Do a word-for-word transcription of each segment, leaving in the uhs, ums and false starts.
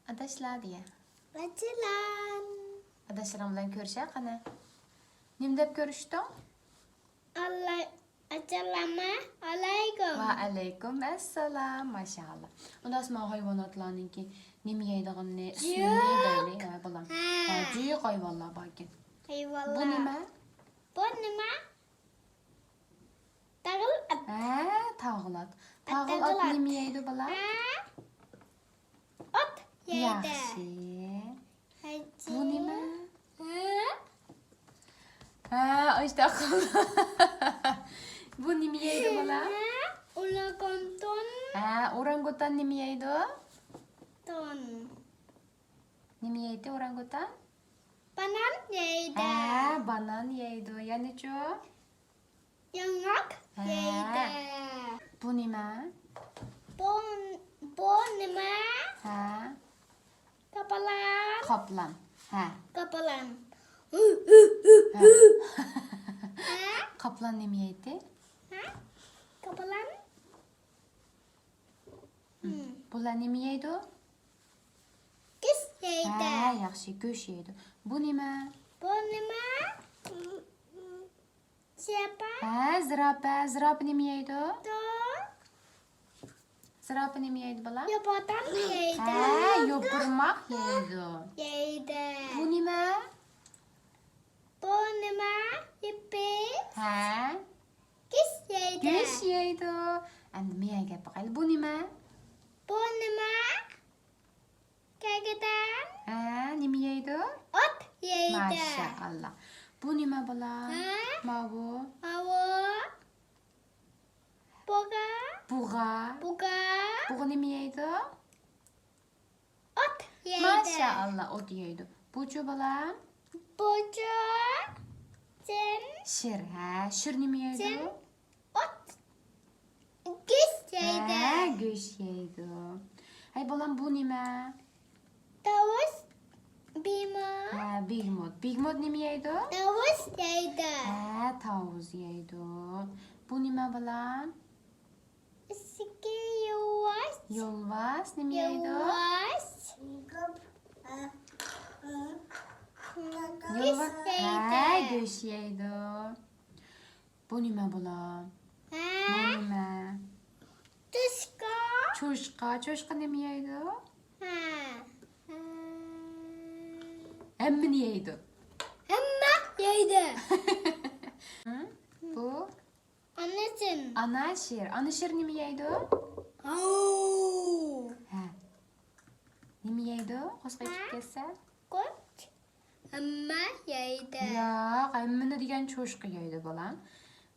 ئاداشلار دېگەن. ئاداشلار. ئاداشلىرىڭ بىلەن كۆرۈشە قېنى. نېمە دەپ كۆرۈشتۈڭ؟ ئاللا-، ئەسسالامۇ ئەلەيكۇم. ۋەئەلەيكۇم ئەسسالام. ماشائاللا. ئۇندا ئاسمان ھايۋاناتلارنىڭكى نېمە يەيدىغىنىنى، ئىسمىنى دەيلى. ھە، بالام. ھە. ھە، جىق ھايۋانلار باركەن. ھايۋانلار. بۇ نېمە؟ بۇ نېمە؟ تاغىل ئات. ھە، تاغىل ئات. تاغىل ئات نېمە يەيدۇ، بالا؟ ھە؟ ئوت يەيدۇ. ياخشى. بۇ نېمە؟ ھە؟ ھە، ئاشتاق. بۇ نېمە يەيدۇ، بالا؟ ھە؟ ئورانگۇتان. ھە، ئورانگۇتان نېمە يەيدۇ؟ تون. نېمە يەيدۇ ئورانگۇتان؟ بانان يەيدۇ. ھە، بانان يەيدۇ. يەنىچۇ؟ ياڭاق يەيدۇ. بۇ نېمە؟ بۇ، بۇ نېمە؟ ھە. قاپلان. قاپلان. ھە. قاپلان. ھە. ھە؟ قاپلان نېمە يەيدۇ؟ ھە؟ قاپلان. بۇلار نېمە يەيدۇ؟ گۆش يەيدۇ. ھە، ياخشى، گۆش يەيدۇ. بۇ نېمە؟ بۇ نېمە؟ زىراپا. ھە، زىراپا. زىراپا نېمە يەيدۇ؟ زىراپا نېمە يەيدۇ، بالا؟ يوپۇرماق يەيدۇ. ھە، يوپۇرماق يەيدۇ. يەيدۇ. بۇ نېمە؟ بۇ نېمە؟ يىپى. ھە. گۆش يەيدۇ. گۆش يەيدۇ. ئەمدى مېيەگە گەپ باقايلى. بۇ نېمە؟ بۇ نېمە؟ كەرگىدان. ھە، نېمە يەيدۇ؟ ئوت يەيدۇ. ماشائاللا. بۇ نېمە، بالا؟ ھە؟ ماۋۇ. ماۋۇ. بۇغا. بۇغا. بۇغا. بۇغا نېمە يەيدۇ؟ ئوت يەيدۇ. ماشائاللا، ئوت يەيدۇ. بۇچۇ، بالام؟ بۇچۇ. شىر. شىر، ھە. شىر نېمە يەيدۇ؟ شىر. ئوت. گۆش يەيدۇ. ھە، گۆش يەيدۇ. ھەي، بالام، بۇ نېمە؟ تاۋۇز. بېگېموت. ھە، بېگېموت. بېگېموت نېمە يەيدۇ؟ تاۋۇز يەيدۇ. ھە، تاۋۇز يەيدۇ. بۇ نېمە، بالام؟ ئىشىكى يولۋاس. يولۋاس نېمە يەيدۇ؟ يولۋاس. يولۋاس. گۆش يەيدۇ. ھە، گۆش يەيدۇ. بۇ نېمە، بالام؟ ھە؟ بۇ نېمە؟ چوشقا. چوشقا. چوشقا نېمە يەيدۇ؟ ھە. ھەممىنى يەيدۇ. ھەممە يەيدۇ. ھە؟ بۇ؟ ئانا شىر. ئانا شىر. ئانا شىر نېمە يەيدۇ؟ ھاۋ. ھە. نېمە يەيدۇ؟ قورسىقى ئېچىپ كەتسە؟ قۇرت. ھەممە يەيدۇ. ياق، ھەممىنى دېگەن چوشقا يەيدۇ، بالام.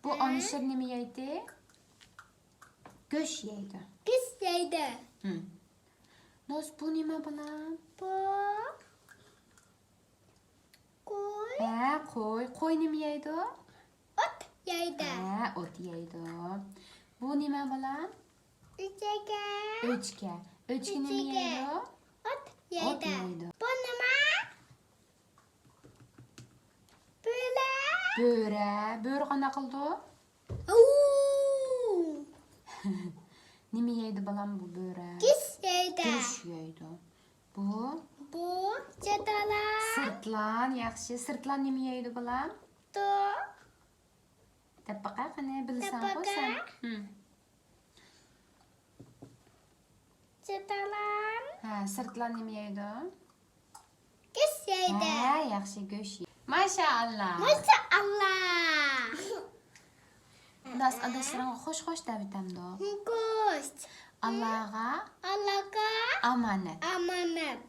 بۇ ئانا شىر نېمە يەيدۇ؟ گۆش يەيدۇ. گۆش يەيدۇ. ھىم. ناز، بۇ نېمە، بالام؟ بۇ قوي. ھە، قوي. قوي نېمە يەيدۇ؟ ئوت يەيدۇ. ھە، ئوت يەيدۇ. بۇ نېمە، بالام؟ ئۆچكە. ئۆچكە. ئۆچكە نېمە يەيدۇ؟ ئوت يەيدۇ. بۇ نېمە؟ بۆرە. بۆرە. بۆرە قانداق قىلىدۇ؟ ھاۋ. نېمە يەيدۇ، بالام، بۇ بۆرە؟ گۆش يەيدۇ. گۆش يەيدۇ. بۇ؟ بۇ سىرتلان. سىرتلان، ياخشى. سىرتلان نېمە يەيدۇ، بالام؟ دەپ باقە قېنى، بىلسەڭ قويساڭ. ھىم. سىرتلان. ھە، سىرتلان نېمە يەيدۇ؟ گۆش يەيدۇ. ھە، ياخشى، گۆش يەيدۇ. ماشائاللا. ماشائاللا. ئاداش، ئاداشلىرىڭغا خوش خوش دەۋېتەمدۇ؟ خوش. ئاللاغا. ئاللاغا. ئامانەت. ئامانەت.